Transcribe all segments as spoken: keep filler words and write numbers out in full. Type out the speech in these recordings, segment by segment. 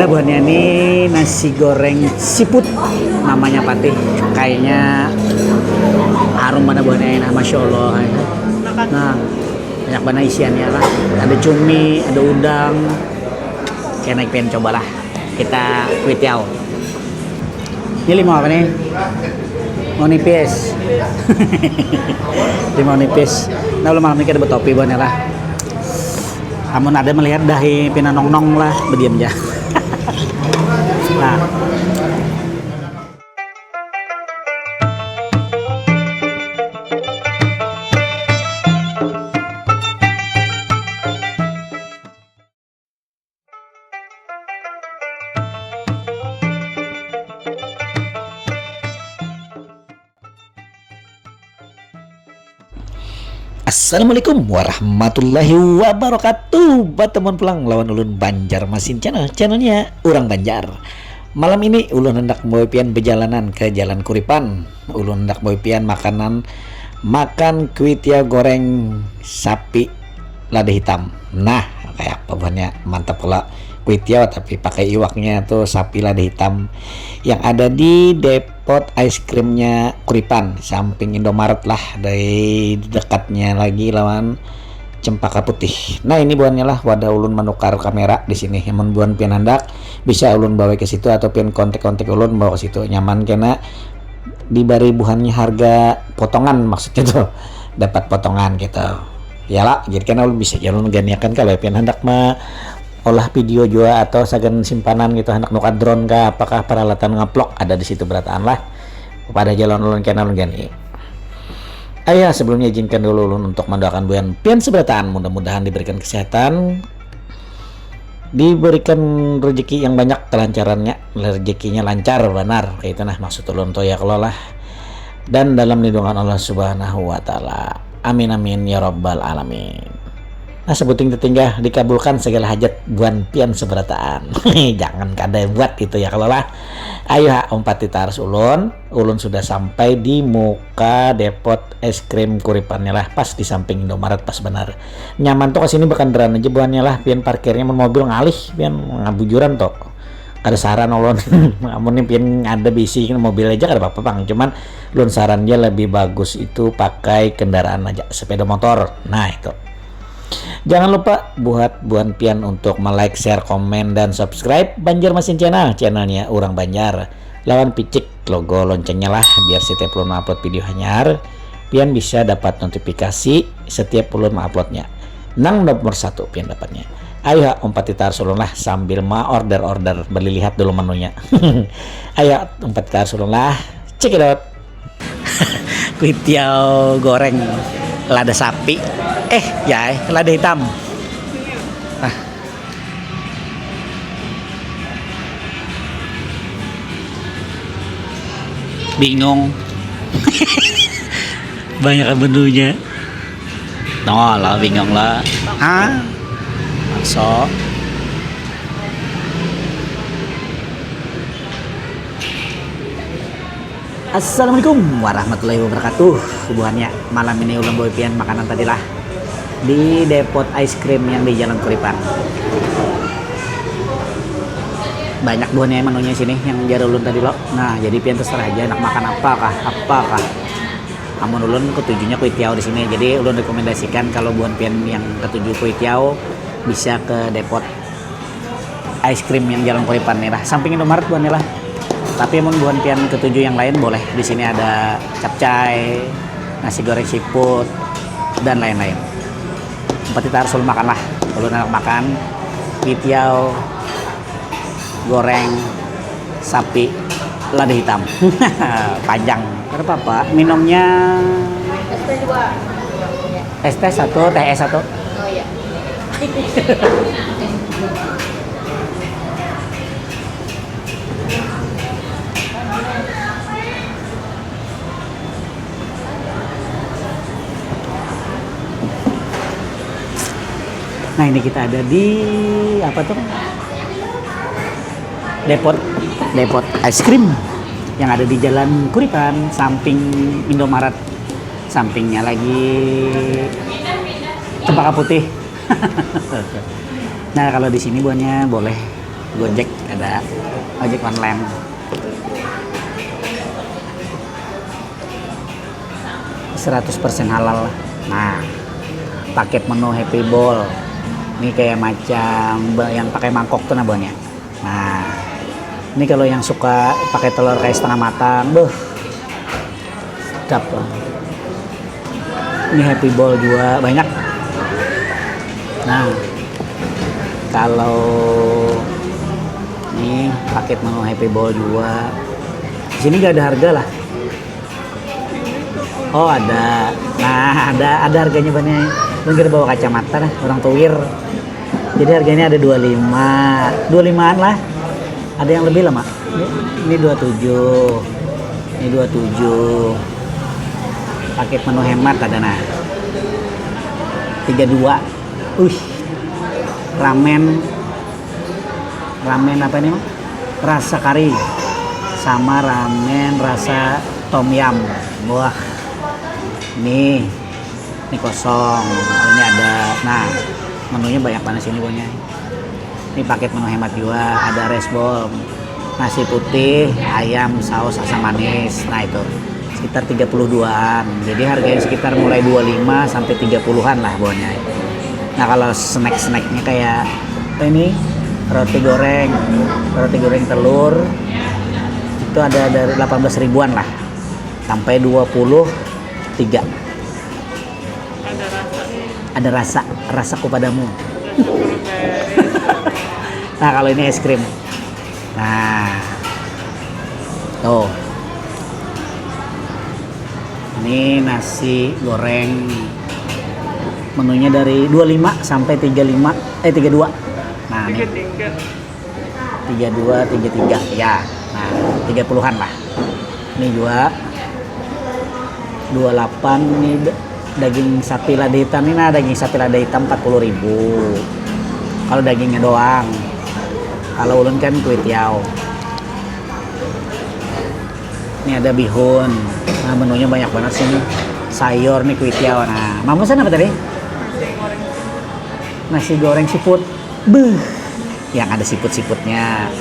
Buhannya ni nasi goreng siput, namanya patih. Kayaknya harum mana buhannya, nah, masya Allah. Nah, banyak banget isiannya lah. Ada cumi, ada udang. Kayak naik pengen cobalah. Kita kuitiau. Ini limau apa nih? Mau nipis. Limau nipis. Nah, ulun malam ini kada betopi buhannya lah. Amun ada melihat dahi pina nong-nong lah, berdiam aja. Nah. Assalamualaikum warahmatullahi wabarakatuh. Batamuan pulang lawan ulun Banjarmasin Channel, channelnya urang Banjar. Malam ini ulun handak membawa pian bejalanan ke Jalan Kuripan. Ulun handak membawa pian makanan, makan kuitiau goreng sapi lada hitam. Nah, kayak apa buhannya, mantap pula. Kuitiau tapi pakai iwaknya tuh, sapi lada hitam yang ada di depot ice creamnya Kuripan, samping Indomaret lah, dari dekatnya lagi lawan Cempaka Putih. Nah, ini buhannya lah wadah ulun menukar kamera di sini. Amun buhan pian handak, bisa ulun bawa ke situ atau pian kontak-kontak ulun bawa ke situ. Nyaman kena, diberi buhannya harga potongan, maksudnya tuh dapat potongan gitu. Ya lah, jadi kan ulun bisa jalur ganiakan kalau pian hendak ma olah video jua atau sagan simpanan gitu, hendak nukar drone kah, apakah peralatan ngeplok ada di situ berataan lah. Pada jalan ulun kena ulun gani. Ayah, sebelumnya izinkan dulu ulun untuk mendoakan buhan pian seberataan, mudah-mudahan diberikan kesehatan, diberikan rezeki yang banyak, kelancarannya, rezekinya lancar banar, kayak itu nah maksud ulun tuh ya kalau lah, dan dalam lindungan Allah Subhanahu wa Ta'ala. Amin, amin, ya Rabbal Alamin. Nah, sebuting tetinggah dikabulkan segala hajat buan pian seberataan. Jangan kada buat gitu ya kalau lah. Ayo ha, umpat titarus ulun. Ulun sudah sampai di muka depot es krim Kuripannya lah, pas di samping Indomaret, pas benar. Nyaman tuh kesini, bekendaraan aja buhannya lah, pian parkirnya mun mobil ngalih, pian ngabujuran tuh. Kada saran ulun. Amun pian ada bisi mobil aja kada apa-apa pang, cuman ulun saran aja lebih bagus itu pakai kendaraan aja, sepeda motor. Nah, itu. Jangan lupa buat buan pian untuk me-like, share, komen, dan subscribe Banjarmasin Channel, channelnya orang Banjar. Lawan picik logo loncengnya lah, biar setiap ulun upload video hanyar, pian bisa dapat notifikasi setiap ulun uploadnya. Nang nomor satu pian dapatnya. Ayo ha, umpat titarus ulun lah sambil ma order-order, beli lihat dulu menunya. Ayo umpat titarus ulun lah, check it out. Kuitiau goreng lada sapi. Eh, ya, eh, lada hitam. Ah. Bingung. Banyak menunya. No lah, bingung lah. Ah. Masuk. Assalamualaikum warahmatullahi wabarakatuh. Buhannya, malam ini ulun bawa pian makanan tadi lah di depot ice cream yang di Jalan Kuripan. Banyak buhannya menunya sini yang jar ulun tadi lo. Nah, jadi pian terserah aja nak makan apa kah, apa kah. Amun ulun ketujuhnya kuitiau di sini. Jadi ulun rekomendasikan kalau buhan pian yang ketujuh kuitiau bisa ke depot ice cream yang Jalan Kuripan nih lah, samping Indomaret buhan nih lah. Tapi mun buhan pian ketujuh yang lain boleh, di sini ada capcay, nasi goreng siput, dan lain-lain. Empat kita harus makan lah. Ulun anak makan, pitiau, goreng, sapi, lada hitam. Panjang. Kada apa-apa. Minumnya es teh dua. Es teh satu, teh es satu. Oh iya. Nah, ini kita ada di apa tuh? Depot, depot ice cream yang ada di Jalan Kuripan, samping Indomaret, sampingnya lagi Cempaka Putih. Nah, kalau di sini buahnya boleh Gojek ada, ojek online. Seratus persen halal. Nah, paket menu Happy Bowl. Ini kayak macam yang pakai mangkok tuh, nah, buhannya. Nah, ini kalau yang suka pakai telur kayak setengah matang, beuh, sedap lah. Ini Happy Bowl juga banyak. Nah, kalau ini paket menu Happy Bowl juga. Di sini gak ada harga lah. Oh, ada. Nah, ada ada harganya, banyak. Mungkin bawa kacamata nah, orang tuwir. Jadi harganya ada dua lima, dua limaan lah. Ada yang lebih lah, Mak. Ini, ini dua tujuh. Ini dua tujuh. Paket menu hemat ada nah. Tiga dua. Wih. Ramen. Ramen apa ini, Mak? Rasa kari. Sama ramen rasa tom yum. Wah. Nih. Ini kosong. Ini ada. Nah, menunya banyak banget sini, punya. Ini paket menu hemat juga, ada rice bowl, nasi putih, ayam, saus asam manis. Nah, itu sekitar tiga puluh duaan. Jadi harganya sekitar mulai dua lima sampai tiga puluhan lah, buhannya. Nah, kalau snack-snacknya kayak apa ini? Roti goreng, roti goreng telur itu ada dari delapan belas ribuan lah sampai dua puluh tiga. Ada rasa. Ada rasa, rasaku padamu. Nah, kalau ini es krim. Nah. Tuh. Ini nasi goreng. Menunya dari dua lima sampai tiga lima, eh, tiga dua. Nah, ini tiga tiga. Tiga dua, tiga tiga. Ya. Nah, tiga puluhan lah. Ini juga dua delapan nih, daging sapi lada hitam ini, nah, daging sapi lada hitam empat puluh ribu kalau dagingnya doang. Kalau ulun kan kuitiau. Ini ada bihun. Nah, menunya banyak banget sini. Sayur nih, kuitiau. Nah, mama pesan apa tadi? Nasi goreng seafood. Beuh, yang ada siput-siputnya.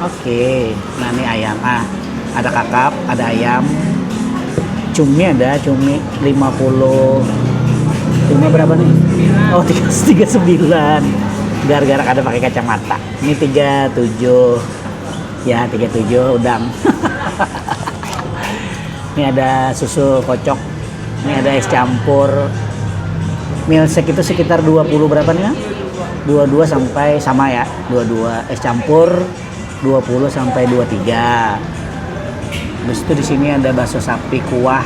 Oke, nah, ini ayam. Ah, ada kakap, ada ayam. Cumi ada, cumi lima puluh. Cumi berapa nih? Oh, tiga tiga sembilan. Gara-gara ada pakai kacamata. Ini tiga tujuh. Ya, tiga tujuh udang. Ini ada susu kocok. Ini ada es campur. Milsek itu sekitar dua puluh berapa nih, Kang? Dua dua sampai sama ya. Dua dua es campur dua puluh sampai dua tiga. Habis itu di sini ada bakso sapi kuah.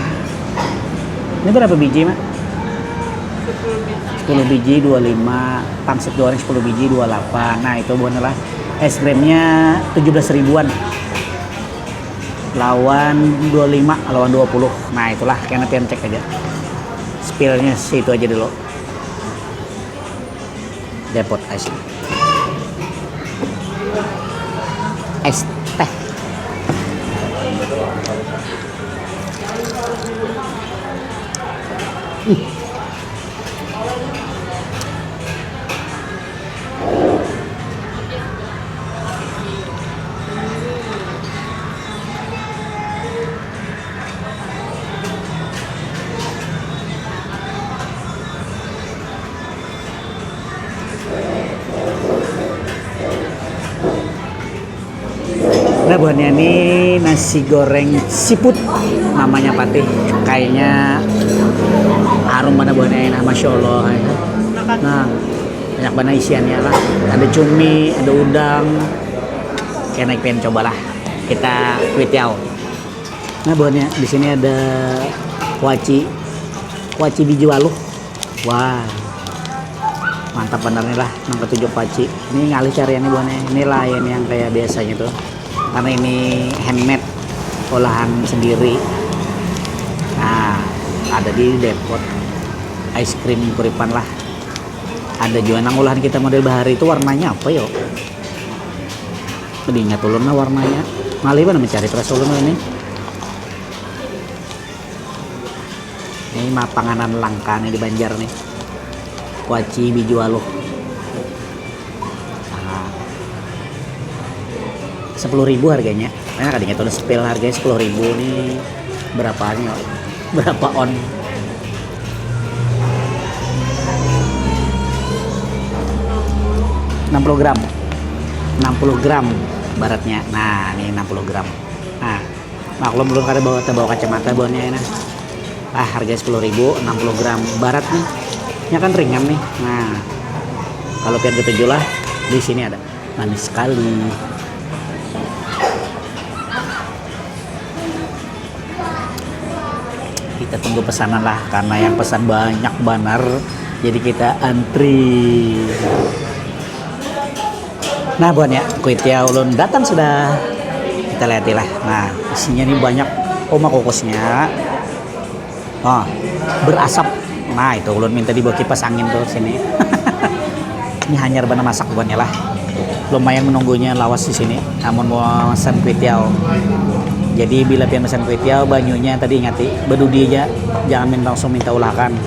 Ini berapa biji, Mak? Sepuluh biji dua lima, pangsit goreng sepuluh biji dua delapan. Nah, itu bukan lah. Es krimnya tujuh belas ribuan. Lawan dua lima, lawan dua puluh. Nah, itulah, kena pian cek aja. Spillnya situ aja dulu. Depot ice. Es teh. Hmm. Nah, buhannya ini nasi goreng siput, namanya Patih. Kayaknya harum mana buhannya ini, nah, masya Allah. Nah, banyak banget isiannya lah. Ada cumi, ada udang. Kayak naik pengen cobalah. Kita kuitiau. Nah, buhannya di sini ada kuaci, kuaci biji waluh. Wah, mantap bener nih lah, nang ketujuh kuaci. Ini ngalih cariannya buhannya. Ini lain yang kayak biasanya tuh. Karena ini handmade, olahan sendiri. Nah, ada di Depot. Ice cream Kuripan lah. Ada juga nang olahan kita model bahari itu warnanya apa yo? Tadi ingat ulun lah warnanya. Malih mana mencari terus ulun ini. Ini mah panganan langka nih di Banjar nih. Kuaci biji waluh. Nah, Sepuluh ribu harganya. Nah, kadangnya tuh spill harganya sepuluh ribu nih. Berapa nih? Berapa on? Enam puluh gram. Enam puluh gram baratnya. Nah, ini enam puluh gram. Nah, maklum belum kada bawa, bawa kacamata buahnya, nah. Ah, harga sepuluh ribu, enam puluh gram barat nih. Ini kan ringan nih. Nah, kalau pian ketujuh lah, di sini ada. Manis sekali. Kita tunggu pesanan lah, karena yang pesan banyak banar, jadi kita antri. Nah, buahnya kuitia ulun datang sudah. Kita lihat lah. Nah, isinya nih banyak. Oh, makukusnya. Ah, berasap. Nah, itu ulun minta dibawa kipas angin tuh sini. Ini hanyar benar masak buahnya lah. Lumayan menunggunya lawas di sini. Namun mau pesan kuitiau. Jadi bila pian pesan kuitiau, banyunya tadi ingati, bedudi aja. Jangan min-, langsung minta ulakan.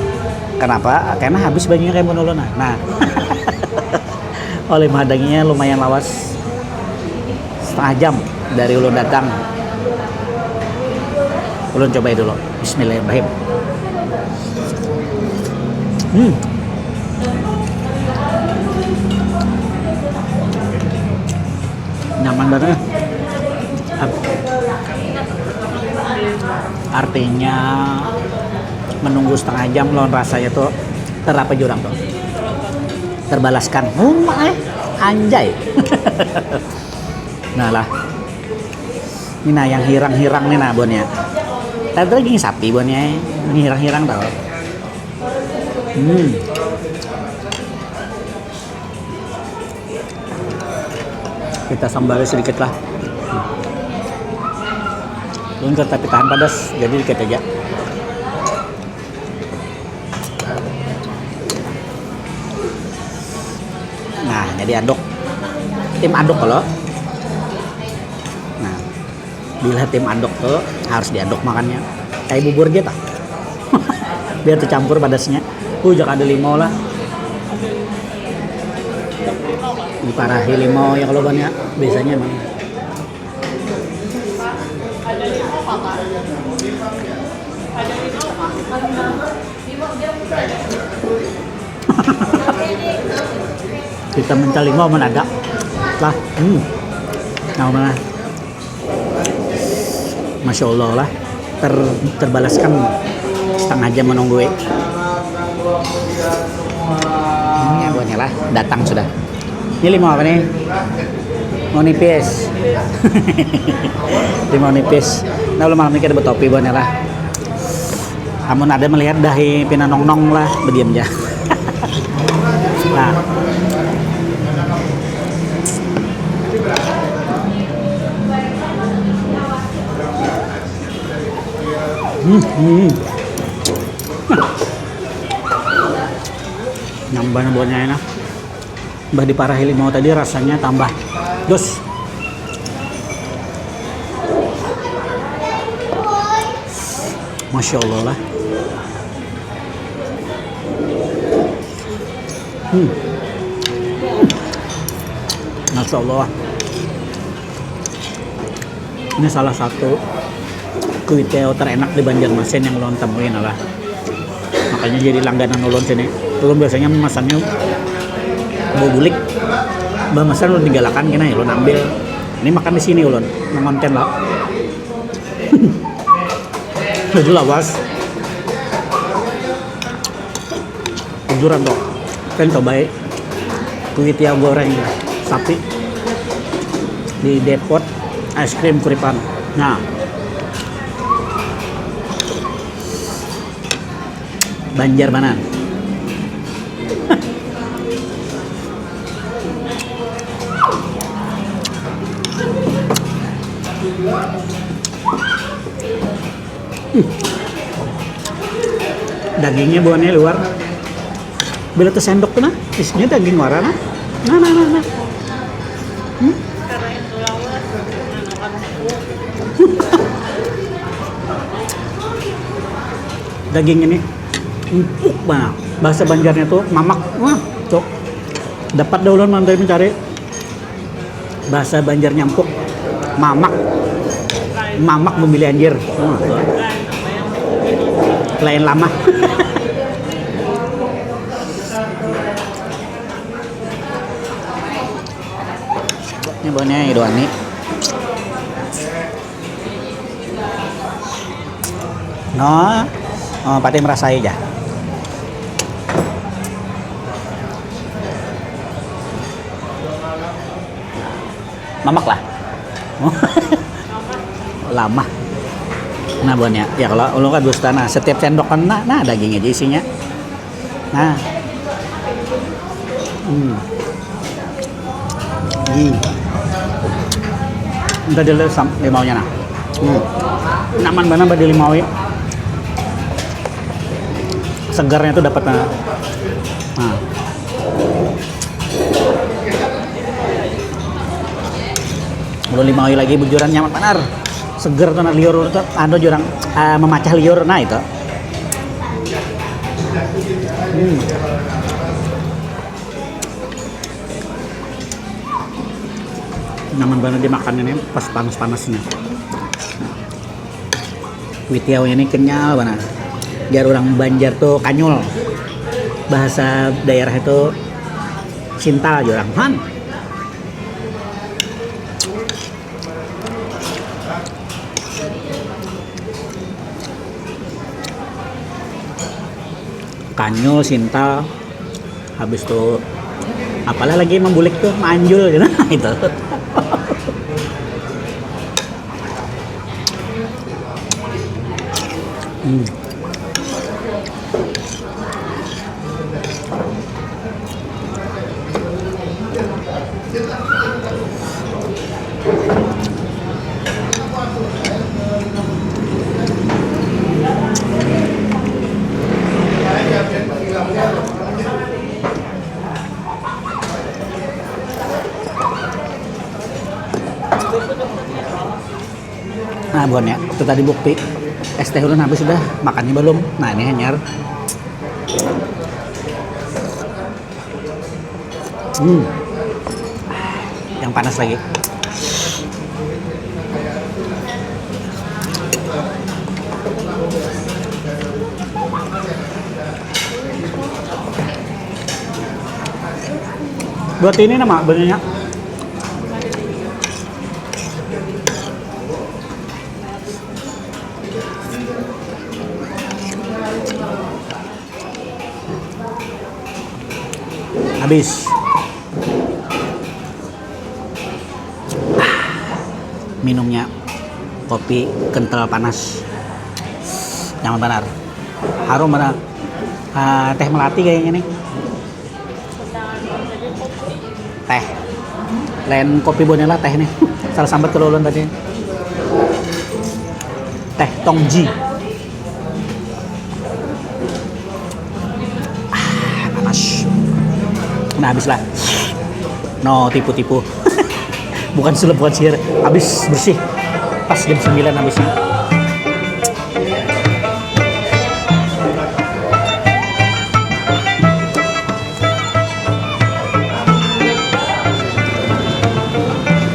Kenapa? Karena habis banyunya kayak menulun. Nah, nah. Oleh mahadanginya lumayan lawas. Setengah jam dari ulun datang. Ulun cobai dulu. Bismillahirrahmanirrahim. Hmm. Nyaman banget. Ap-, artinya menunggu setengah jam lawan rasanya tuh terapa jurang tuh. Terbalaskan. Humai, anjay. Nah lah. Ini nah yang hirang-hirang nih nah buahnya. Tadi lagi sapi buahnya. Ini hirang-hirang tau. Hmm. Kita sambali sedikit lah. Ulun kada tapi tahan padas, jadi dikit aja. Nah, jadi aduk. Tim aduk kalau. Nah, bila tim aduk tuh harus diaduk makannya. Kayak bubur aja tah. Biar tercampur padasnya. Uh, jaka ada limau lah. Diparahi limau ya kalau banyak. Biasanya emang. Kita mencari mau mana ada lah. Hmm. Nah, mana? Masya Allah lah. Ter, terbalaskan setengah jam menunggu. Ini buahnya lah, datang sudah. Ini limau apa nih? Mau nipis. Limau nipis. Nah, lu malam ini kada betopi buahnya lah. Amun ada melihat dahi pina nong-nong lah, bediam ja. Nah. Hmm, hmm. Nambah buahnya enak. Bah diparahi limau tadi rasanya tambah. Dos. Masya Allah lah. Hmm. Masya Allah. Ini salah satu kuiteo terenak di Banjarmasin yang ulun temui lah. Makanya jadi langganan ulun sini. Ulun biasanya memesannya bau bulik. Memesan ulun tinggalakan kena ya, ulun ambil. Ini makan di sini ulun, mengonten lah. Jadi lawas. Bujuran tuh, kan cobai kuitia goreng sapi di Depot, es krim Kuripan. Nah, Banjar mana? Dagingnya buahnya luar. Bila tersendok tuh nah, isinya daging wara nah. Nah, nah, nah, nah. Hmm? Daging ini empuk banget. Bahasa Banjarnya tuh mamak. Wah, tuh. Dapat dah ulun nanti mencari bahasa Banjarnya empuk. Mamak. Mamak memilih anjir. Hmm. Lain lama. Ini baunya Ido Ani. No, oh, pati merasai aja. Mamak lah. Lama. Nah, buannya. Ya, kalau ulun kan dusta, nah, setiap sendok kan, nah, nah, daging aja isinya. Nah. Hmm. Hmm. Minta dulu sam limaunya, nah. Hmm. Nyaman banget badi limaui. Segarnya tuh dapat, nah. Nah. Belum limaui lagi bujuran nyaman banar. Seger tuh, nah, liur tuh, anu, jurang, ah, memacah liur, nah, itu. Hmm. Nyaman banget dimakannya nih, pas panas-panasnya. Kuitiaunya nih kenyal banget. Jar orang Banjar tuh kanyul. Bahasa daerah itu sintal, jar orang. Han. Kanyul, sintal, habis tu apalah lagi mambulik tuh, manjul gitu. Itu. Hmm. Nah, buhannya, itu tadi bukti. Es teh ulun habis sudah, makannya belum. Nah, ini hanyar. Hmm. Yang panas lagi. Buat ini nama benarnya. Habis. Minumnya kopi kental panas. Nyaman banar. Harum banar. Ah, teh melati kayaknya nih. Teh. Lain kopi bonela, teh nih. Salah sambat kalau ulun tadi. Teh Tongji. Ah, panas. Nah, habis lah. No, tipu-tipu. Bukan sulap, bukan sihir. Habis bersih. Pas jam sembilan habisnya.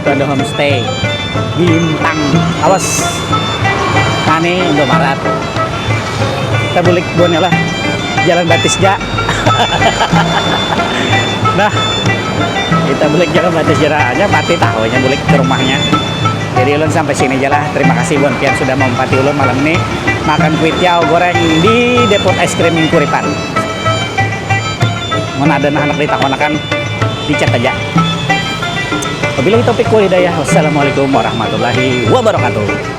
Itu ada homestay Bintang. Awas. Nah, nih Indomaret. Kita bulik buannya lah. Jalan Batis ja. Nah, kita bulik jalan Batis ja. Aja pati tahunya bulik ke rumahnya. Jadi ulun sampai sini aja lah. Terima kasih buan pian sudah mampati ulun malam ini makan kuitiau goreng di Depot Es Krim Mingkuripan. Mun ada nah anak ditakonakan, dicat aja. Wabillahi taufiq wal hidayah. Wassalamualaikum warahmatullahi wabarakatuh.